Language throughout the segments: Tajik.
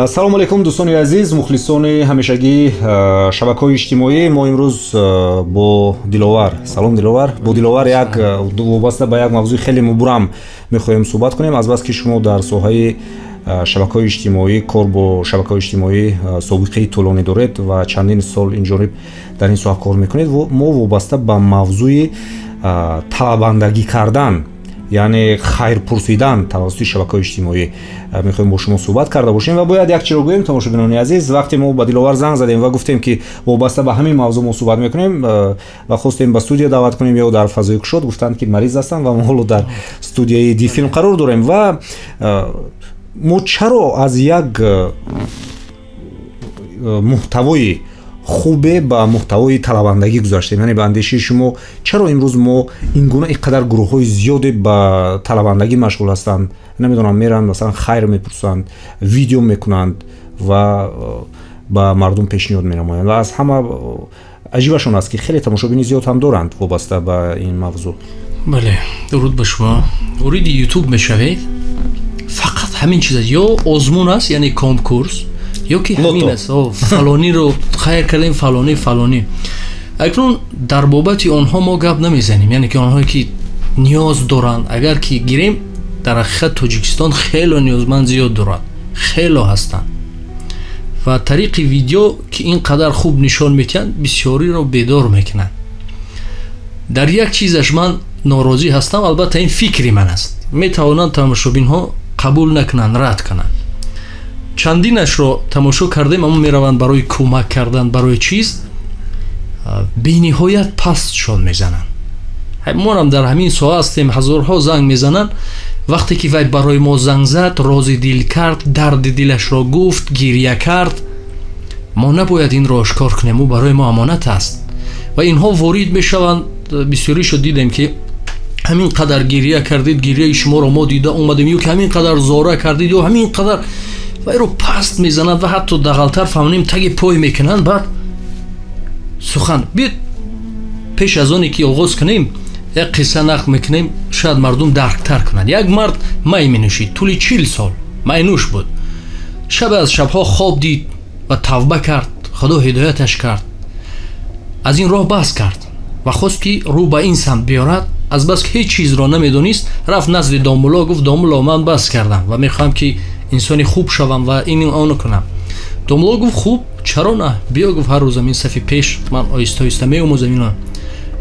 Салому алейкум, дӯстони азиз, мухлисони ҳамешагии шабакаҳои иҷтимоӣ. Мо имрӯз бо Диловар, салом, Диловар, бо Диловар як вобаста ба як мавзӯи хеле мубрам мехоҳем суҳбат кунем. Азбаски шумо дар соҳаи шабакаҳои иҷтимоӣ, кор бо шабакаҳои иҷтимоӣ собиқаи тӯлонӣ доред ва чандин сол инҷониб дар ин соҳа кор мекунед, мо вобаста ба мавзӯи талабандагӣ кардан, яъне хайр пурсидан тавассути шабакаҳои иҷтимоӣ мехоҳем бо шумо суҳбат карда бошем. Ва бояд як чиро гӯем, тамошобинони азиз: вақте мо ба Диловар занг задем ва гуфтем, ки вобаста ба ҳамин мавзӯъ мо суҳбат мекунем ва хостем ба студия даъват кунем ё дар фазои кушод, гуфтанд, ки мариз ҳастанд ва мо ҳоло дар студияи Дифилм қарор дорем. Ва мо чаро аз як муҳтавои хубе ба муҳтавои талабандагӣ гузаштем? Яъне ба андешаи шумо, чаро имрӯз мо ин гуна ин қадар гурӯҳҳои зиёде ба талабандагӣ машғул ҳастанд? Намедонам, меранд, масалан, хайр мепурсанд, видео мекунанд ва ба мардум пешниҳод менамоянд. Ва аз ҳама аҷибаш он аст, ки хеле тамошобини зиёд ҳам доранд вобаста ба ин мавзӯъ. Бале, дуруд ба шумо. Вориди Ютуб мешавед, фақат ҳамин чиз аст: ё озмун аст, яъне конкурс, ё ки ҳамин аст, фалониро хайр кардем, фалонӣ, фалонӣ. Акнун дар бобати онҳо мо гап намезанем, яъне ки онҳое ки ниёз доранд. Агар ки гирем, дар ҳақиқат Тоҷикистон хело ниёзманд зиёд дорад, хело ҳастанд ва тариқи видео, ки ин қадар хуб нишон медиҳанд, бисёриро бедор мекунанд. Дар як чизаш ман норозӣ ҳастам, албатта ин фикри ман аст, метавонанд тамошобинҳо қабул накунанд, рад кунанд. Чандинашро тамошо кардем, аммо мераванд барои кӯмак кардан, барои чиз бениҳоят пастшон мезананд. Монам дар ҳамин соҳа ҳастем, ҳазорҳо занг мезананд. Вақте ки вай барои мо занг зад, рози дил кард, дарди дилашро гуфт, гиря кард, мо набояд инро ошкор кунем, ӯ барои мо амонат аст. Ва инҳо ворид мешаванд. Бисёришо дидем, ки ҳамин қадар гиря кардед, гиряи шуморо мо дида омадем, ё ки ҳамин қадар зора кардед, ё ҳамин қадар вайро паст мезанад ва ҳатто дағалтар фаҳмонем, таги пой мекунанд. Баъд сухан биёд. Пеш аз оне ки оғоз кунем, як қисса нақл мекунем, шояд мардум дарктар кунанд. Як мард май менӯшид, тӯли 40 сол майнӯш буд. Шабе аз шабҳо хоб дид ва тавба кард. Худо ҳидояташ кард, аз ин роҳ бас кард ва хост, ки рӯ ба ин самт биёрад. Азбас ки ҳеҷ чизро намедонист, рафт назди домулло, гуфт: «Домулло, ман бас кардам ва мехоҳам, ки инсони хуб шавам ва ин оно кунам». Домулло гуфт: «Хуб, чаро на, биё», гуфт, «ҳар рӯзам ин сафи пеш, ман оҳиста оҳиста меомӯзам ино».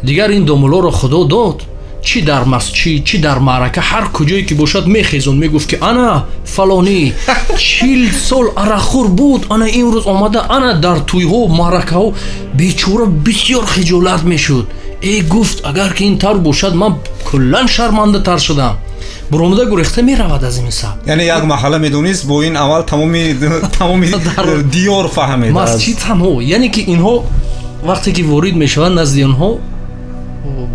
Дигар ин домуллоро Худо дод, чӣ дар масҷид, чӣ дар маърака, ҳар куҷое ки бошад, мехезон, мегуфт, ки ана фалонӣ 40 сол арақхӯр буд, ана имрӯз омада, ана дар тӯйҳо, маъракаҳо. Бечора бисёр хиҷолат мешуд. Э, гуфт, агар ки ин тавр бошад, ман куллан шармандатар шудам. Буромада гурехта меравад аз ин саб. Яъне як маҳалла медонист, бо ин амал тамоми диёр фаҳмед. Масҷид ҳамҳо. Яъне ки инҳо вақте ки ворид мешаванд назди онҳо,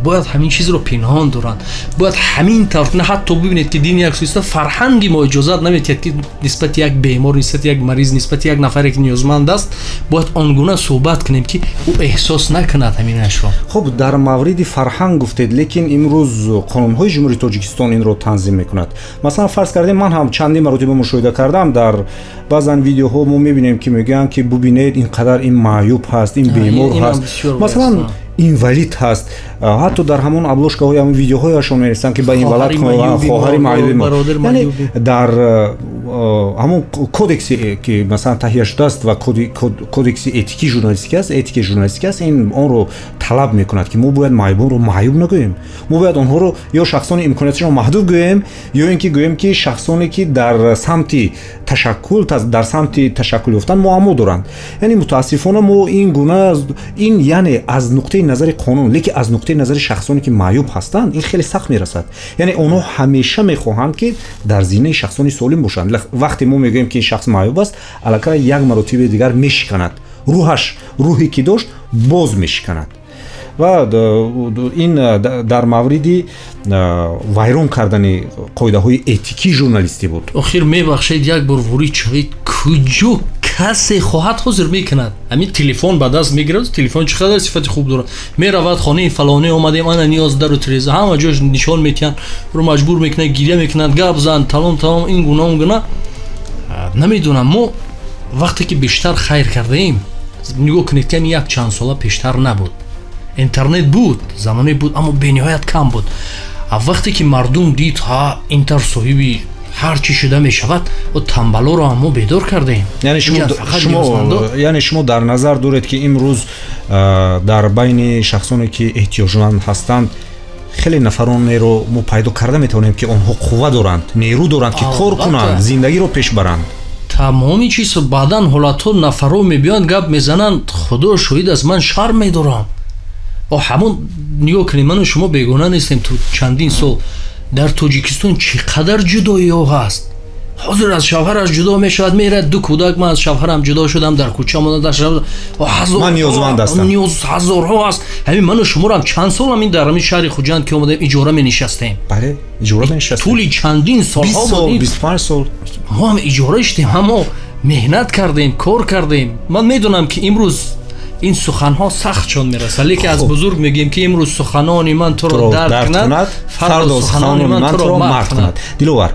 бояд ҳамин чизро пинҳон доранд, бояд ҳамин тавр на. Ҳатто бибинед, ки дини як суиста, фарҳанги мо иҷозат наметиҳад, ки нисбати як бемор, нисбати як мариз, нисбати як нафаре, ки ниёзманд аст, бояд он гуна суҳбат кунем, ки ӯ эҳсос накунад ҳаминашро. Хуб, дар мавриди фарҳанг гуфтед, лекин имрӯз қонунҳои Ҷумҳурии Тоҷикистон инро танзим мекунад. Масалан, фарз кардем, ман ҳам чандин маротиба мушоҳида кардам, дар баъзан видеоҳо мо мебинем, ки мегӯянд, ки бубинед, ин қадар ин маъюб ҳаст, ин бемор ҳаст, масалан, инвалид ҳаст. Ҳатто дар ҳамон обложкаҳои ҳамон видеоҳояшон менависанд, ки ба инвалид, хоҳари маъюби мо. Яъне дар ҳамон кодексе, ки масалан таҳия шудааст ва кодекси этикии журналистикӣ аст, этикаи журналистикӣ аст, ин онро талаб мекунад, ки мо бояд маъюбонро маъюб нагӯем. Мо бояд онҳоро ё шахсони имконияташон маҳдуд гӯем, ё ин ки гӯем, ки шахсоне, ки дар самти ташаккул ёфтан муаммо доранд. Яъне мутаассифона мо ин гуна ин, яъне аз нуқтаи назари қонун, лекин аз нуқтаи назари шахсоне, ки маъюб ҳастанд, ин хеле сахт мерасад. Яъне онҳо ҳамеша мехоҳанд, ки дар зинаи шахсони солим бошанд. Вақте мо мегӯем, ки ин шахс маъюб аст, аллакай як маротиби дигар мешиканад рӯҳаш, рӯҳе ки дошт, боз мешиканад. Ва ин дар мавриди вайрон кардани қоидаҳои этикии журналистӣ буд. Охир, мебахшед, як бор ворид шавед, куҷо касе хоҳад, ҳозир мекунад. Ҳамин телефон ба даст мегирад, телефон чӣ қадар сифати хуб дорад, меравад: «Хонаи фалонӣ омадем, ана ниёз, дару тиреза», ҳама ҷош нишон метиҳанд, ро маҷбур мекунад, гиря мекунад, гап зан, талом, тамом, ин гуна, он гуна, намедонам, мо Вақте ки бештар хайр кардаем, нигоҳ кунед, ки як чанд сола пештар набуд, интернет буд, замоне буд, аммо бениҳоят кам буд. А вақте ки мардум дид, ҳа, интер соҳиби ҳар чӣ шуда мешавад, о тамбалоро ҳам мо бедор кардаем. Яъне шумо дар назар доред, ки имрӯз дар байни шахсоне ки эҳтиёҷманд ҳастанд, хеле нафаронеро мо пайдо карда метавонем, ки онҳо қувва доранд, нерӯ доранд, ки кор кунанд, зиндагиро пеш баранд. Тамоми чиз баъдан ҳолатҳо нафаро мебиёнд, гап мезананд, худо шоҳид аст, ман шарм медорам. О ҳамон нигоҳ кунед, ману шумо бегона нестем. Ту чандин сол дар Тоҷикистон чӣ қадар ҷудоиҳо ҳаст. Ҳозир аз шавҳараш ҷудо мешавад, мерад ду кӯдак, ман аз шавҳарам ҷудо шудам, дар кӯча монда, ман ниёзманд ҳастам, ҳазорҳо ҳаст. Ҳамин ману шуморам чанд сол ҳамин дар ҳамин шаҳри Хуҷанд ки омадаем, иҷора менишастем. Бале, иҷора менишастем. Тӯли чандин солҳо, 25 сол мо ҳам иҷора иштем, ҳамо меҳнат кардем, кор кардем. Ман медонам, ки имрӯз ин суханҳо сахт чон мерасад, лекин аз бузург мегӯем, ки имрӯз суханони ман туро дард кунад, фардо суханони ман туро мард кунад. Диловар,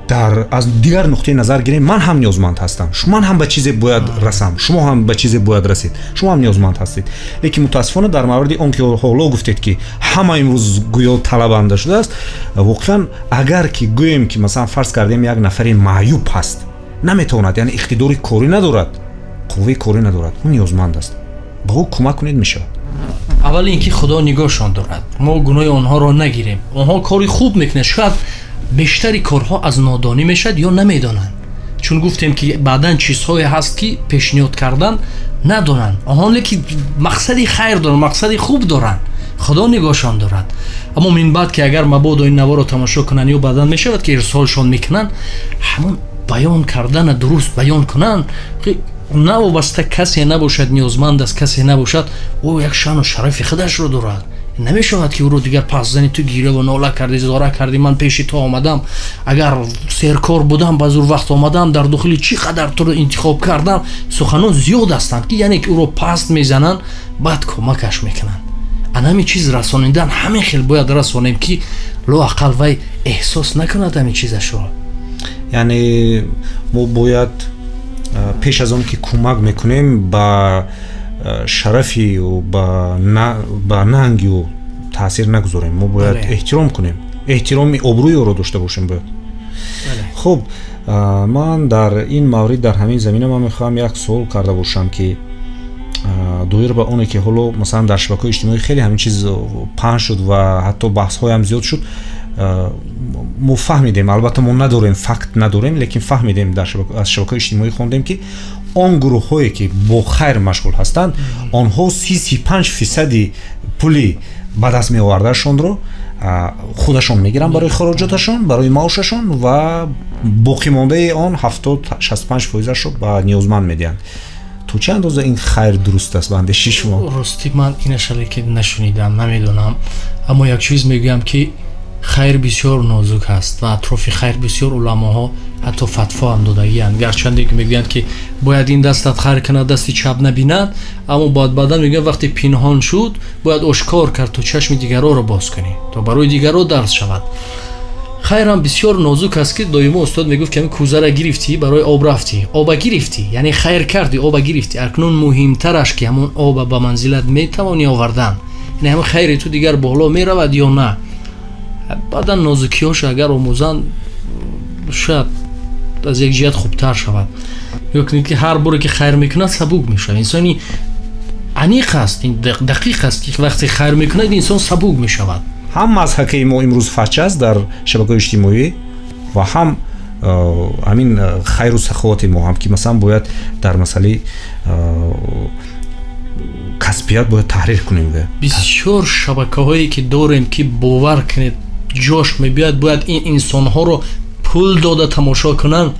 дар аз дигар нуқтаи назар гирем, ман ҳам ниёзманд ҳастам, ман ҳам ба чизе бояд расам, шумо ҳам ба чизе бояд расед, шумо ҳам ниёзманд ҳастед. Лекин мутаассифона дар мавриди он ки ҳоло гуфтед, ки ҳама имрӯз гӯё талабанда шудааст, воқеан агар ки гӯем, ки масалан фарз кардем як нафари маъюб ҳаст, наметавонад, яъне иқтидори корӣ надорад, қувваи корӣ надорад, ӯ ниёзманд аст, ба ӯ кӯмак кунед мешавад. Аввал ин ки Худо нигоҳшон дорад, мо гуноҳи онҳоро нагирем. Онҳо кори хуб мекунанд, шояд бештари корҳо аз нодонӣ мешавад ё намедонанд, чун гуфтем ки баъдан чизҳое ҳаст, ки пешниҳод кардан надонанд. Онҳо лекин мақсади хайр доранд, мақсади хуб доранд, Худо нигоҳшон дорад. Аммо минбаъд ки агар мабодо ин наворо тамошо кунанд ё баъдан мешавад ки ирсолшон мекунанд, ҳамон баён кардана дуруст баён кунанд. Навобаста касе набошад ниёзманд аст, касе набошад, ӯ як шаъну шарафи худашро дорад. Намешавад ки ӯро дигар пас зани, ту гиряву нола кардӣ, зора кардӣ, ман пеши ту омадам, агар серкор будам, ба зур вақт омадам, дар дохили чӣ қадар туро интихоб кардам. Суханон зиёд ҳастанд, ки яъне ки ӯро паст мезананд, баъд кӯмакаш мекунанд. Ана ҳамин чиз расонидан ҳамин хел бояд расонем, ки лоақал вай эҳсос накунад ҳамин чизашро. Яъне мо бояд пеш аз он ки кӯмак мекунем, ба шарафи ӯ, ба нанги ӯ таъсир нагузорем. Мо бояд эҳтиром кунем, эҳтироми обрӯи ӯро дошта бошем бояд. Хуб, ман дар ин маврид, дар ҳамин замина ман мехоҳам як суол карда бошам, ки доир ба оне ки ҳоло масалан дар шабакаҳои иҷтимоӣ хеле ҳамин чиз паҳн шуд ва ҳатто баҳсҳоям зиёд шуд. Мо фаҳмидем, албатта мо надорем, факт надорем, лекин фаҳмидем, аз шабакаҳои иҷтимоӣ хондем, ки он гурӯҳҳое ки бо хайр машғул ҳастанд, онҳо 35% пули ба даст меовардаашонро худашон мегиранд барои хироҷоташон, барои маошашон, ва боқимондаи он 70-65%-ашро ба ниёзманд медиҳанд. То чӣ андоза ин хайр дуруст аст ба андешаи шумо? Рости ман инашале ки нашунидам, намедонам, аммо як чиз мегӯям, ки хайр бисёр нозук аст ва атрофи хайр бисёр уламоҳо ҳатто фатво ҳам додагианд. Гарчанде ки мегӯянд, ки бояд ин дастат хайр кунад, дасти чап набинад, аммо бояд баъдан мегӯянд, вақте пинҳон шуд, бояд ошкор кард, то чашми дигарро боз кунӣ, то барои дигарро дарс шавад. Хайрам бисёр нозук аст, ки доимо устод мегуфт, ки ҳамин кӯзара гирифтӣ, барои об рафтӣ, оба гирифтӣ, яъне хайр кардӣ, оба гирифтӣ. Акнун муҳимтараш, ки ҳамон оба ба манзилат метавонӣ овардан, яъне ҳамин хайри ту дигар боло меравад ё на. Баъдан нозукиҳош агар омӯзанд, шояд аз як ҷиҳат хубтар шавад. Ё ки ҳар боре ки хайр мекунад, сабук мешавад. Инсони аниқ аст, дақиқ аст, ки вақте хайр мекунад, инсон сабук мешавад. Ҳам мазҳакаи мо имрӯз фач аст дар шабакаҳои иҷтимоӣ ва ҳам ҳамин хайру саховати мо ҳам, ки масалан бояд дар масъалаи касбият бояд таҳрир кунем. Бисёр шабакаҳое ки дорем, ки бовар кунед, ҷош мебиёяд, бояд ин инсонҳоро пул дода тамошо кунанд,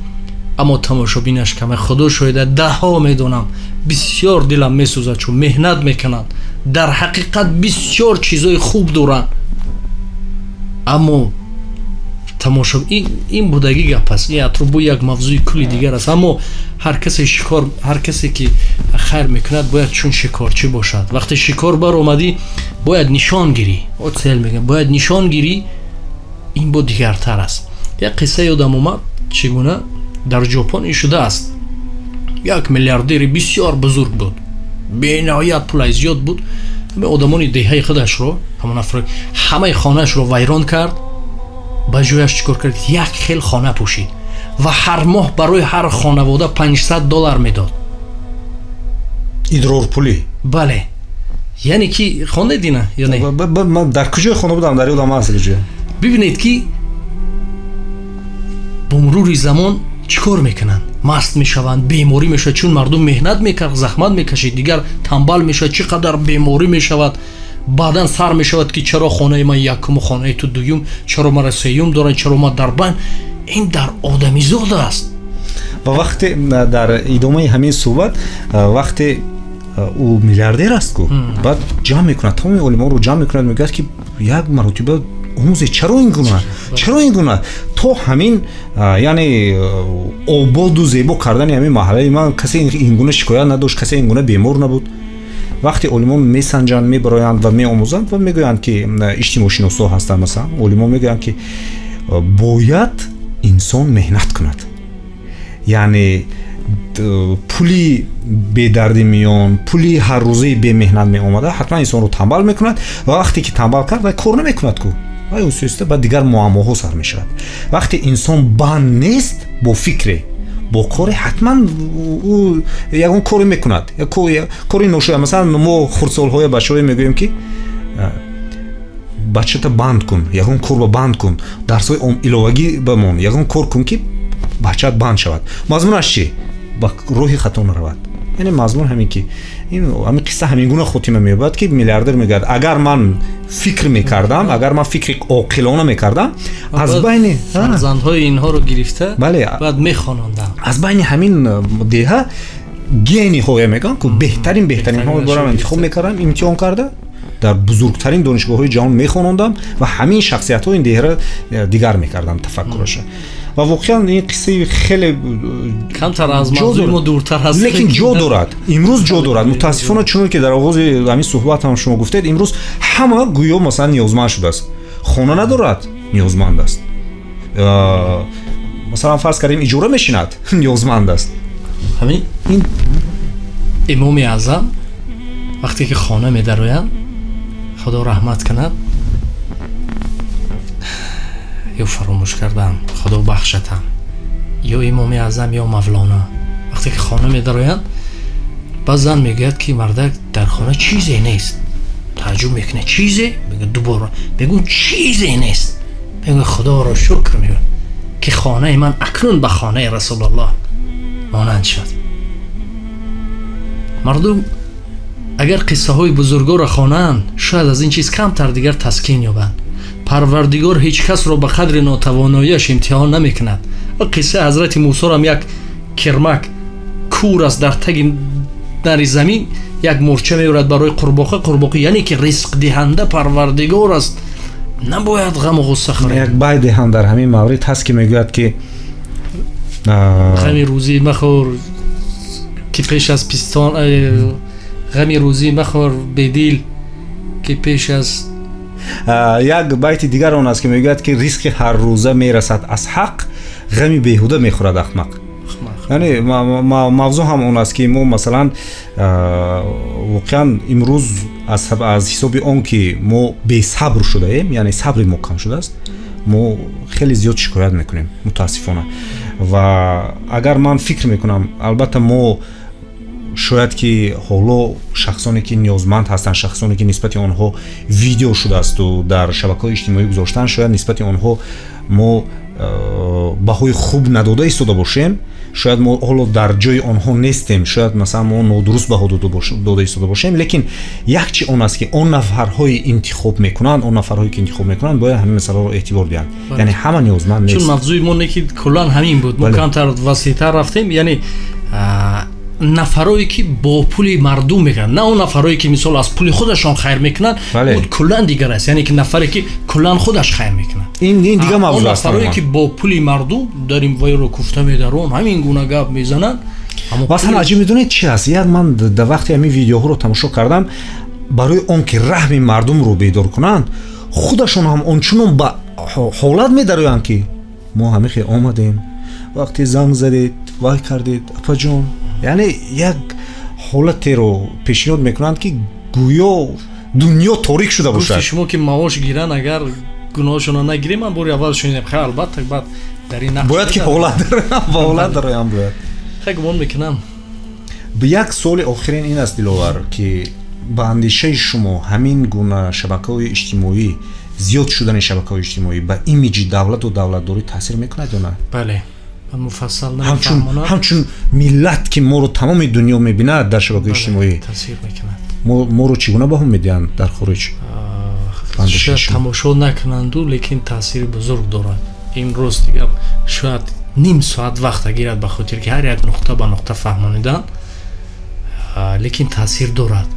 аммо тамошобинаш каме. Худо шоҳида, даҳҳо медонам, бисёр дилам месӯзад, чун меҳнат мекунанд, дар ҳақиқат бисёр чизои хуб доранд, аммо тамошо ин будагӣ гап аст, ин атроф бо як мавзӯи кулли дигар аст. Аммо ҳар касе шикор, ҳар касе ки хайр мекунад, бояд чун шикорчӣ бошад. Вақте шикор баромадӣ, бояд нишон гирӣ, оцел мегӯям, бояд нишон гирӣ, ин бо дигартар аст. Як қисса ёдам омад, чӣ гуна дар Ҷопон ин шудааст. Як миллиардери бисёр бузург буд, бениҳоят пулай зиёд буд. Ҳамаи одамони деҳаи худашро, ҳамон нафар ҳамаи хонаашро вайрон кард, ба ҷояш чӣ кор кард? Як хел хона пӯшид ва ҳар моҳ барои ҳар хонавода $500 медод. Идрорпулӣ? Бале. Яъне ки хондед ина ё не? Ман дар куҷои хона будам, дар ёдам аст куҷо. Бибинед ки бо мурури замон чӣ кор мекунанд? Маст мешаванд, беморӣ мешавад, чун мардум меҳнат мекард, захмат мекашид, дигар тамбал мешавад, чӣ қадар беморӣ мешавад. Баъдан сар мешавад ки чаро хонаи ман якуму хонаи ту дуюм, чаро мара сеюм доранд, чаро ман дар банд. Ин дар одамизод аст. Ва вақте дар идомаи ҳамин суҳбат, вақте ӯ миллиардер аст ку, баъд ҷамъ мекунад, тамоми олимонро ҷамъ мекунад, мегӯяд ки як маротиба омӯзе, чаро ин гуна, чаро ин гуна то ҳамин, яъне ободу зебо кардани ҳамин маҳаллаи ман касе ин гуна шикоят надошт, касе ин гуна бемор набуд. Вақте олимон месанҷанд, мебароянд ва меомӯзанд ва мегӯянд ки иҷтимоъшиносҳо ҳастанд, масалан олимон мегӯянд ки бояд инсон меҳнат кунад, яъне пули бедарди миён, пули ҳаррӯзаи бемеҳнат меомада ҳатман инсонро тамбал мекунад ва вақте ки тамбал кард вай кор намекунад ку, вай оҳиста ба дигар муаммоҳо сар мешавад. Вақте инсон банд нест бо фикре, бо коре, ҳатман ӯ ягон коре мекунад, кори ношоя. Масалан мо хурдсолҳоя бачаҳое мегӯем ки бачата банд кун, ягон кор ба банд кун, дарсҳои иловагӣ бамон, ягон кор кун ки бачаат банд шавад. Мазмунаш чӣ? Ба роҳи хато наравад. Яъне мазмун ҳамин ки ҳамин қисса ҳамин гуна хотима меёбад ки миллиардер мегӯяд агар ман фикр мекардам, агар ман фикри оқилона мекардам, аз байни фарзандҳои инҳоро гирифта баъд мехонондам, аз байни ҳамин деҳа гениҳое мегӯям ку беҳтарин беҳтаринҳоро барам интихоб мекардам, имтиҳон карда дар бузургтарин донишгоҳҳои ҷаҳон мехонондам ва ҳамин шахсиятҳо ин деҳаро дигар мекардам тафаккураша. Ва воқеан ин қиссаи хеле камтар аз мавзӯи мо дуртар аст, лекин ҷо дорад, имрӯз ҷо дорад. Мутаассифона чунон ки дар оғози ҳамин суҳбат ҳам шумо гуфтед, имрӯз ҳама гӯё масалан ниёзманд шудааст, хона надорад, ниёзманд аст, масалан фарз кардем иҷора мешинад, ниёзманд аст. Ҳамин ин имоми аъзам вақте ки хона медароянд, худо раҳмат кунад, ё фаромӯш кардам, худо бахшатам, ё имоми аъзам ё мавлона, вақте ки хона медароянд, баъд зан мегӯяд ки мардак дар хона чизе нест. Тааҷҷуб мекунад, чизе? Мегӯяд дубора, мегӯ чизе нест. Мегӯяд худоро шукр, мегӯяд ки хонаи ман акнун ба хонаи расулуллоҳ монанд шуд. Мардум агар қиссаҳои бузургоро хонанд, шояд аз ин чиз камтар дигар таскин ёбанд. Парвардигор ҳеҷ касро ба қадри нотавоноияш имтиҳон намекунад. Қиссаи ҳазрати мусорам як кирмак кур аст, дар таги нари замин як мурча меорад барои қурбоқа. Қурбоқа яъне ки ризқдиҳанда парвардигор аст, набояд ғаму ғусса хӯред. Як байте ҳам дар ҳамин маврид ҳаст ки мегӯяд ки ғами рӯзӣ махӯр ки пеш аз пистон, ғами рӯзӣ махӯр бедил ки пеш аз. Як байти дигар он аст ки мегӯяд ки ризқи ҳаррӯза мерасад аз ҳақ, ғами беҳуда мехӯрад ахмақ. Яъне мавзӯъ ҳам он аст ки мо масалан воқеан имрӯз аз ҳисоби он ки мо бесабр шудаем, яъне сабри мо кам шудааст, мо хеле зиёд шикоят мекунем мутаассифона. Ва агар ман фикр мекунам, албатта мо шояд ки ҳоло шахсоне ки ниёзманд ҳастанд, шахсоне ки нисбати онҳо видео шудаасту дар шабакаҳои иҷтимоӣ гузоштанд, шояд нисбати онҳо мо баҳои хуб надода истода бошем, шояд мо ҳоло дар ҷои онҳо нестем, шояд масалан мо нодуруст баҳо дода истода бошем, лекин як чи он аст ки он нафарҳои интихоб мекунанд, он нафарҳое ки интихоб мекунанд бояд ҳамин масъаларо эътибор диҳанд. Яъне ҳама ниёзманд нест. Чун мавзӯи мо не ки куллан ҳамин буд, мо камтар васеътар рафтем, яъне нафарое ки бо пули мардум мекунанд, на он нафарое ки мисол аз пули худашон хайр мекунанд, буд куллан дигар аст, яъне ки нафаре ки куллан худаш хайр мекунад, ин дигар мавзӯъ аст. Нафарое ки бо пули мардум дар ин вайро куфта медарон, ҳамин гуна гап мезананд. Масалан аҷиб медонед чи аст? Як ман дар вақти ҳамин видеоҳоро тамошо кардам, барои он ки раҳми мардумро бедор кунанд, худашон ҳам ончунон ба ҳолат медароянд ки мо ҳамин хел омадем, вақте занг задед, вай кардед, апаҷон Яъне як ҳолатеро пешниҳод мекунанд, ки гӯё дунё торик шуда бошад. Гуфти шумо ки маош гиранд, агар гуноҳшонро нагирем, ман бори аввал шунидам. Хай, албатта, баъд дар ин нақш бояд ки ҳолат ба ҳолат дароям бояд. Хай, гумон мекунам. Як суоли охирин ин аст, Диловар, ки ба андешаи шумо ҳамин гуна шабакаҳои иҷтимоӣ, зиёд шудани шабакаҳои иҷтимоӣ ба имиҷи давлату давлатдорӣ таъсир мекунад ё на? Бале, ман муфассал намефаҳмонам. Ҳамчун миллат, ки моро тамоми дунё мебинад дар шабакаҳои иҷтимоӣ, таъсир мекунад. Моро чӣ гуна баҳо медиҳанд дар хориҷ? Шояд тамошо накунанду, лекин таъсири бузург дорад. Имрӯз дигар шояд ним соат вақт гирад, ба хотир ки ҳар як нуқта ба нуқта фаҳмонидан, лекин таъсир дорад.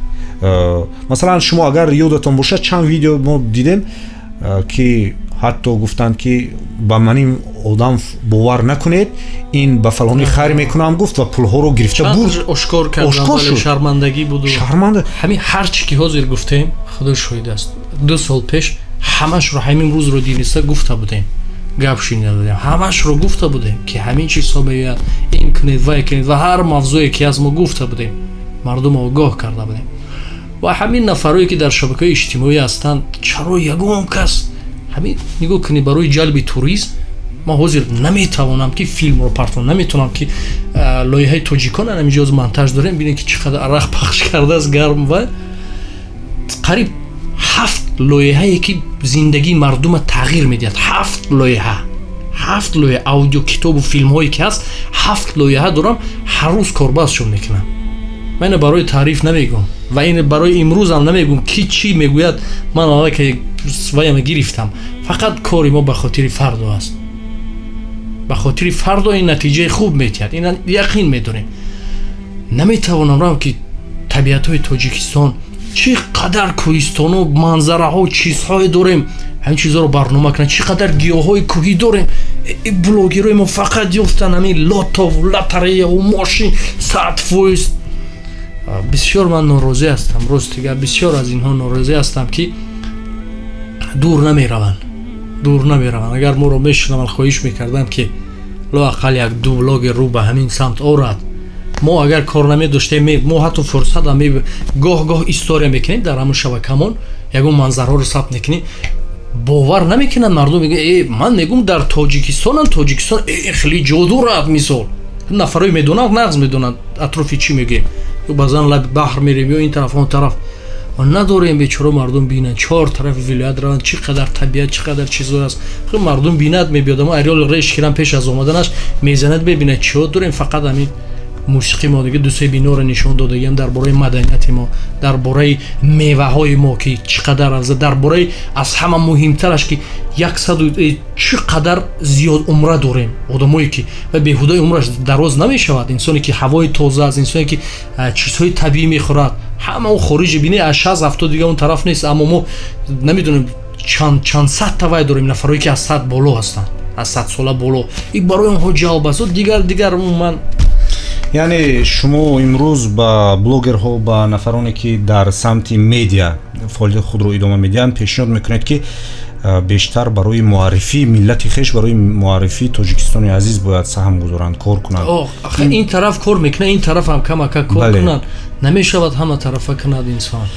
Масалан, шумо агар ёдатон бошад, чанд видео мо дидем, ки ҳатто гуфтанд, ки ба манин одам бовар накунед, ин ба фалони хайр мекунам гуфт ва пулҳоро гирифта бурд. Ошкор кардам, вале шармандагӣ буду. Шарманда. Ҳамин ҳар чӣ ки ҳозир гуфтем, худо шоҳид аст, 2 сол пеш ҳамашро ҳамин рӯзро диниста гуфта будем, гап шунида будем, ҳамашро гуфта будем, ки ҳамин чизҳо меояд, ин кунед, вай кунед, ва ҳар мавзӯе ки аз мо гуфта будем, мардум огоҳ карда будем. Ва ҳамин нафарое ки дар шабакаҳои иҷтимоӣ ҳастанд, чаро ягон кас ҳамин нигоҳ кунед барои ҷалби туризм? Ман ҳозир наметавонам ки филмро партон, наметавонам ки лоиҳаи тоҷикон ҳаминҷоз монтаж дорем, бинед ки чӣ қадар арақ пахш кардааст гарм, ва қариб 7 лоиҳае ки зиндагии мардума тағйир медиҳад. 7 лоиҳа, 7 лоиҳа аудио китобу филмҳое ки ҳаст, 7 лоиҳа дорам, ҳар рӯз корбазшон мекунам. Ман ина барои таъриф намегӯм ва ин барои имрӯзам намегӯм, ки чӣ мегӯяд, ман аллакай ваяма гирифтам. Фақат кори мо ба хотири фардо аст, ба хотири фардо ин натиҷаи хуб метиҳад, ин яқин медонем. Наметавонам рам ки табиатҳои Тоҷикистон чӣ қадар кӯҳистону манзараҳо, чизҳое дорем, ҳамин чизҳоро барнома кунанд, чӣ қадар гиёҳҳои кӯҳӣ дорем. Блогерҳои мо фақат ёфтан ҳамин лотов, лотареяву мошин, 100 фоиз. Бисёр ман норозӣ ҳастам, рост дигар, бисёр аз инҳо норозӣ ҳастам, ки дур намераванд, дур намераванд. Агар моро мешунаванд, хоҳиш мекардам, ки лоақал як ду блогер рӯ ба ҳамин самт орад. Мо агар кор намедоштем, мо ҳатто фурсатам гоҳ-гоҳ история мекунем дар ҳамон шабакамон, ягон манзарҳоро сабт мекунем, бовар намекунанд мардум, мегӯянд, ман мегӯм дар Тоҷикистонам, Тоҷикистон хеле ҷо дорад. Мисол нафарое медонанд, нағз медонанд атрофи чӣ мегӯем, ё баъзан лаби баҳр мерем, ё ин тараф он тараф надорем, бечора мардум бинанд, 4 тарафи вилоят раванд, чӣ қадар табиат, чӣ қадар чизҳо аст. Хуб мардум бинад, мебиёд, аммо ареол реш кирам пеш аз омаданаш мезанад, бебинад чиҳо дорем. Фақат ҳамин мусиқи мо дига ду-се биноро нишон додагиам дар бораи маданияти мо, дар бораи меваҳои мо ки чӣ қадар афзал, дар бораи аз ҳама муҳимтараш ки 100 чӣ қадар зиёд умра дорем, одамое ки ва беҳудаи умраш дароз намешавад, инсоне ки ҳавои тоза аст, инсоне ки чизҳои табиӣ мехӯрад, ҳама он хориҷи бинӣ аз 60-70 дига он тараф нест. Аммо мо намедонем чанд сад тавай дорем нафарое ки аз 100 боло ҳастанд, аз 100 сола боло, ин барои онҳо ҷалб аст. Дигар умуман. Яъне шумо имрӯз ба блогерҳо, ба нафароне ки дар самти медиа фаъолияти худро идома медиҳанд, пешниҳод мекунед, ки бештар барои муаррифии миллати хеш, барои муаррифии Тоҷикистони азиз бояд саҳм гузоранд, кор кунанд. Ин тараф кор мекунад, ин тараф ҳам камака кор кунанд. Намешавад ҳама тарафа кунад инсон.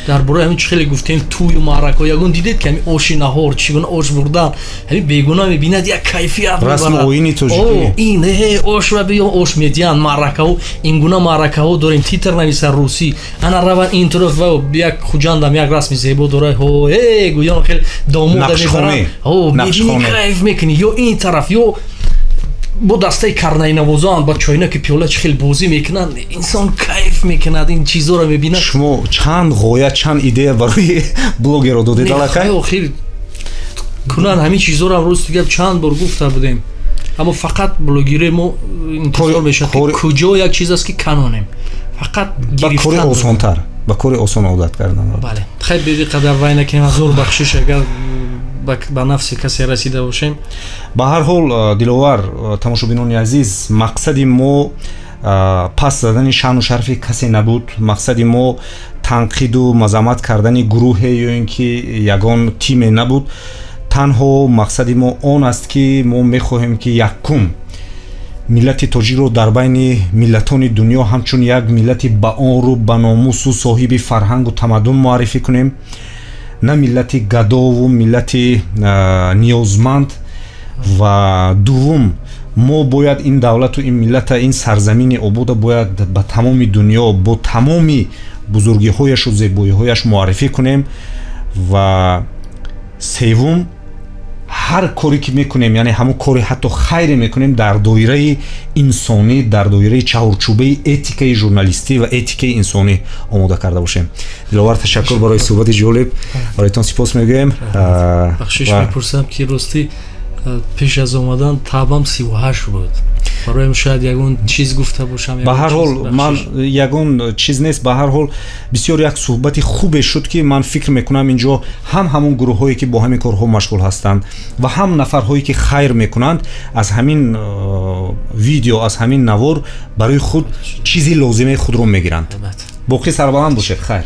Дар бораи ҳамин чӣ хеле гуфтем, тӯю маъракаҳо, ягон дидед ки ҳамин оши наҳор чӣ гуна ош бурдан, ҳамин бегуна мебинад як кайфият мебарад. Расму оини тоҷикӣ. Ин ош ва биё ош медиҳанд, маъракаҳо, ин гуна маъракаҳо дорем, титр нависа русӣ, ана раванд ин тараф, ва як Хуҷандам як расми зебо дорад, ҳо гӯён хеле домода мебаранд, мебинӣ кайф мекунӣ, ё ин тараф, ё бо дастаи карнайнавозон ба чойна ки пиёла чӣ хел бозӣ мекунанд, инсон кайф мекунад, ин чизҳоро мебинад. Шумо чанд ғоя, чанд идея барои блогерро додед аллакай? Охир кунанд ҳамин чизҳоро, рӯз дигар чанд бор гуфта будем, аммо фақат блогерои мо интизор мешавад ки куҷо як чиз аст ки канонем, фақат гирифтан. Ба кори осонтар, ба кори осон одат кардан. Бале, хай беди қадар вай накунем, ҳазор бахшиш агар ба нафси касе расида бошем. Ба ҳар ҳол, Диловар, тамошобинони азиз, мақсади мо пас задани шаъну шарафи касе набуд. Мақсади мо танқиду мазаммат кардани гурӯҳе ё ин ки ягон тиме набуд. Танҳо мақсади мо он аст, ки мо мехоҳем, ки якум Миллати тоҷикро дар байни миллатони дунё ҳамчун як миллати баору, баномусу соҳиби фарҳангу тамаддун муаррифӣ кунем, на миллати гадову миллати ниёзманд. Ва дуввум, мо бояд ин давлату ин миллата, ин сарзамини обода бояд ба тамоми дунё бо тамоми бузургиҳояшу зебоиҳояш муаррифӣ кунем. Ва севум, ҳар коре ки мекунем, яъне ҳамон кори ҳатто хайре мекунем, дар доираи инсонӣ, дар доираи чаҳорчӯбаи этикаи журналистӣ ва этикаи инсонӣ омода карда бошем. Диловар, ташаккур барои суҳбати ҷолиб, бароятон сипос мегӯем. Бахшиш мепурсам, ки ростӣ пеш аз омадан табам 38 буд, бароям шояд ягон чиз гуфта бошам. Ба ҳар ҳол, ман ягон чиз нест. Ба ҳар ҳол, бисёр як суҳбати хубе шуд, ки ман фикр мекунам, инҷо ҳам ҳамон гурӯҳҳое, ки бо ҳамин корҳо машғул ҳастанд, ва ҳам нафарҳое, ки хайр мекунанд, аз ҳамин видео, аз ҳамин навор барои худ чизи лозимаи худро мегиранд. Боқӣ сарбаланд бошед, хайр.